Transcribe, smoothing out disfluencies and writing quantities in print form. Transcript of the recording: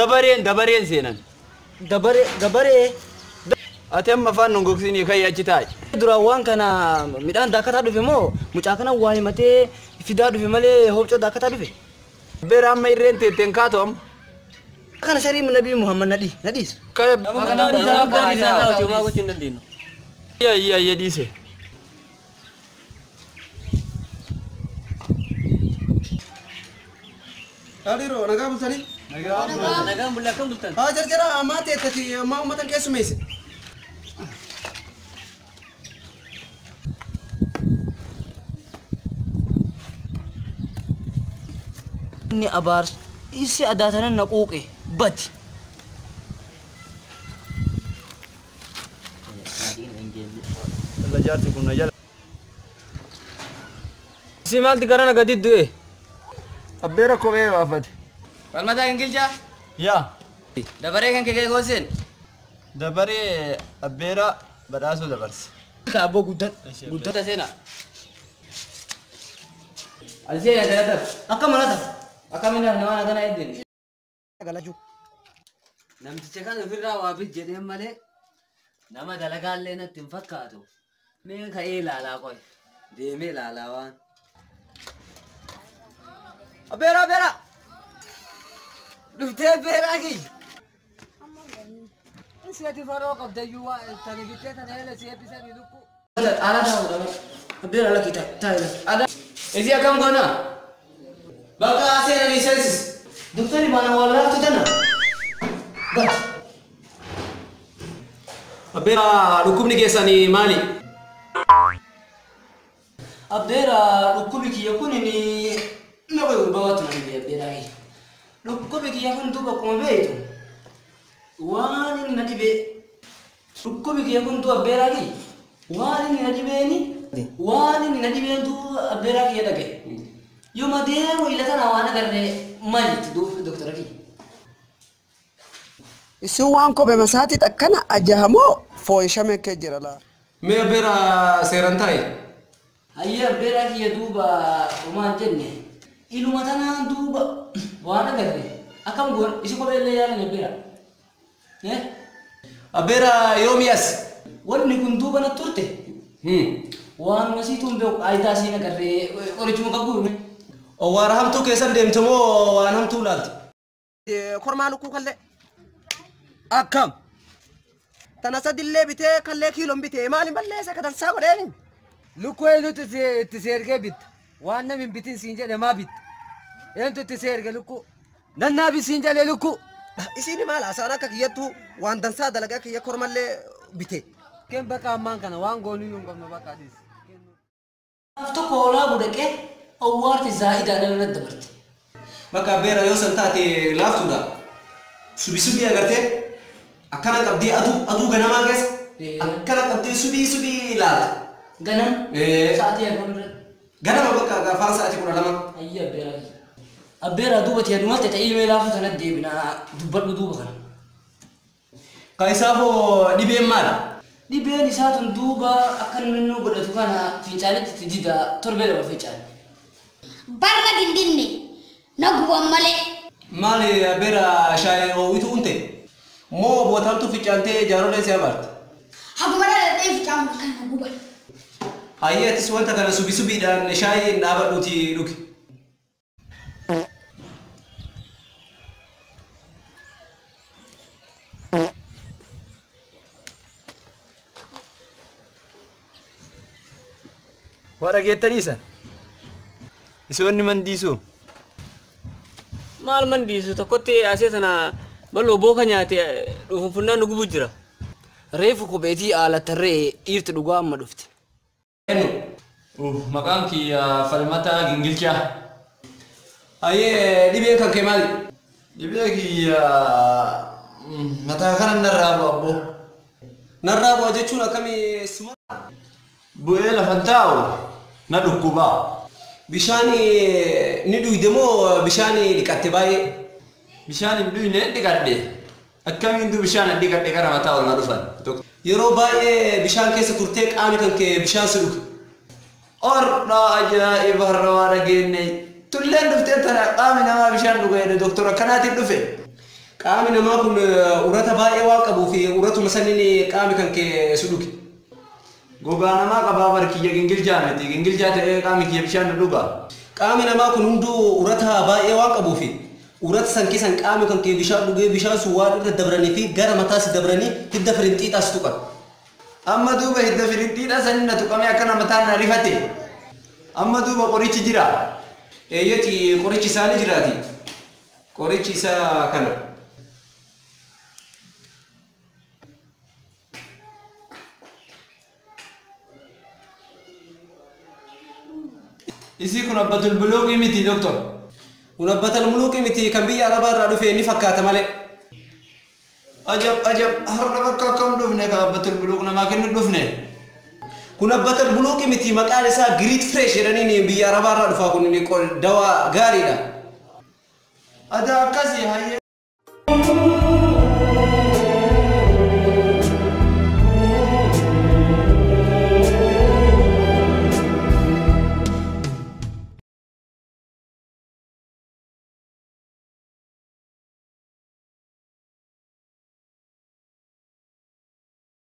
Dabareen dabareen seenan. Dabaree dabaree. Ati amma afaan nun gogsinii ka'ii achi taa'i. Dura waan kana midhaan daakataa dhufe moo mucaa kana waa himatee fidaa dhufe malee hobcoo daakataa dhufe. Abbeera amma irreen teetteen kaatu amma. Kana sharii Nabii Muhammad nadhii nadhiis. Ka'e. Homaa gochuu hin dandeenyu. Iyya iyya iyya dhiise. Hariiroo nagaa bultanii? Nagaan bulle, akkam bultan? Haa, jarjara ammaa teettati ammaa uummatan keessummeesse. Inni abaarsa isi adaatanan na quuqe bati. Allah jaarsi kun na jala. Si maalti garana gadi du'e? Abbeera kophee baafate. Falmataa Gingilchaa? Yaa. Dabaree kan kee gooseen? Dabaree abbeera badhaasuu dabarse. Abboo guddaa guddaa. Seenaa. Ati seenaa jalata. Akka mana ta'a. Akkamiin nama kana eddeen? Galachuu. Namticha kan ofirraa waa bit jedheen malee nama dalagaallee natti hin fakkaatu. Mee ka'ee ilaalaa qoy. Deemee ilaalaa waan. Abbeera abbeera. Dhuftee abbeeraa kiyya. Si'ati faroo qabdayyuu waa tani bittee tana eela si eebbisanii lukku. Ala ta'uu dhabe. Abbeera lakki taa'e taa'e. Isi akkam goona? Bakka seenanii seensis. Doktorri maana waan laaftu tana. Bati. Abbeera, dhukkubni keessanii maali? Abbeera, dhukkubi kiyya kun ni nama gurbaatu na dhibee abbeeraa kiyya. Dhukkubi kiyya kun duuba akkuma beektu waan inni na dhibee dhukkubi kiyya kun duuba abbeeraa kiyya waan inni na dhibeeni waan inni na dhibeen duuba abbeeraa kiyya dhagaye. Yooma deemu ila tana waan agarree maalitti duuba doktora kiyya? Isin waan kophee masaati akkana ajaa'amoo fooyishamee kee jira laa. Mee abbeera seeran taa'i. Hayyee abbeeraa kiyya, duuba homaan jenne iluma tanaan duuba waan agarre akkam goon isi kophee illee yaalan abbeeraa? Eh? Abbeera, yoomi as? Wanni kun duuba na turte. Waan masiituun beeku aayitaa siin agarree qorichuma qabu. Waan hamtuu keessan deemte moo waan hamtuu laalte? Kormaa lukkuu kallee. Akkam? Tana sadillee bitee kallee kiiloon bitee maaliin balleessa ka dansaa godheeni. Lukkuu eenyutu itti si ergee bitta? Waan namni hin bitin siin jedhe maa bitta? Eenyutu itti si erge lukkuu? Nannaabi siin jedhe lukkuu. Isiin maal haasaan akka kiyyattuu waan dansaa dalagaa kiyya kormallee bitee. Ken bakka ammaan kana waan goonuyyuu hin qabnu bakka adiis. Gaaf tokko hoolaa budhaqee awwaarti zaa'idaan irra dabarte. Bakka abbeera yoo san taate laaftuudha. Subi subii agartee akkana qabdee aduu aduu ganamaa keessa akkana qabdee subii subii ilaalta. Ganam sa'aatii akkam irratti? Ganama bakka gaafaan sa'aatii 12. Hayyee abbeeraa kiyya. Abbeeraa, duuba tiya dhumatti ta'ee ilmee laafu sanatti deebinaa dubbadhu duuba kana. Kan isaafoo dhibeen maali? Dhibeen isaa tun duuba akka inni nu godhatu kana fincaanitti itti dida, torbee lama fincaani. Barra gindinne na guban malee. Maali abbeera, shaayii ho'itu unte? Moo bootamtu fincaantee jaarolee si abaarte? Haguma dhaladhee fincaan kana na guban. Hayyee, atis wanta kana subi subiidhaan shaayii dhaabadhuuti dhugi. Waa dhageettanii san? Isoonni mandiisuu? Maal mandiisu tokkotti asee tana bal'oo booka nyaate dhufuufunnaan nu gubu jira. Reefu kopheetii haala tarree dhiirti dhugaa amma dhufte. Eenyu? Maqaan kiyya Falmataa Gingilchaa. Hayyee, dhibeen kan kee maali? Dhibee kiyya mataa kana narraa bu'a abboo. Narraa bu'a jechuun akkamii suma? Bu'ee lafan taa'u na dhukkubaa. Bishaan ni dhuyde moo bishaan dhiqatte baay'ee? Bishaan hin dhuyne, dhiqadhe. Akkamiin du bishaan dhiqadhe gara mataa ol na dhufan? Yeroo baay'ee bishaan keessa turtee qaamni kan kee bishaan si dhuge. Ordhaa ajaa'iba, har'a waa dhageenye. Tulleen dhuftee tana qaami namaa bishaan dhuga jedhe doktora akkanaatiin dhufe. Qaamni namaa kun urata baay'ee waan qabuuf uratuma saniin qaami kan kee si dhuge. Gogaa namaa qabaa bar kiyya gingilchaa miti. Gingilchaa ta'ee qaami kiyya bishaan na dhuga. Qaami namaa kun hunduu urata baay'ee waan qabuuf urata san keessan qaami kan kee bishaan dhugee bishaan sun waan irra dabranii fi gara mataas dabranii hidda firinxiixaas tuqan. Amma duuba hidda firinxiidha saniin na tuqamee akkana mataan na rifate. Amma duuba qorichi jira. Eeyyati qorichi isaa ni jiraati. Qorichi isaa kana. Isii kun abbatul buluuqii miti doktor. Kun abbatal muluuqii miti kan biyya Arabaa irraa dhufe ni fakkaata malee. Ajab ajab har'a bakka akkam dhufne kan abbatul buluuq namaa kennu dhufne. Kun abbatal muluuqii miti maqaan isaa Great Fresh jedhaniin biyya Arabaa irraa dhufa kun dawaa gaariidha. Adaa akkasii hayyee.